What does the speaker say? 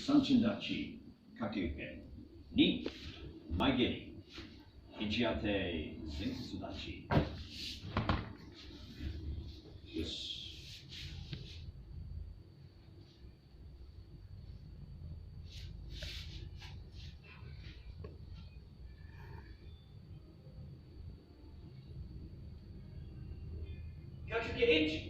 Sanchin dachi, Kake uke. Ni, mae geri. Ichi ate, zenkutsu dachi. よし。 Kake uke 1、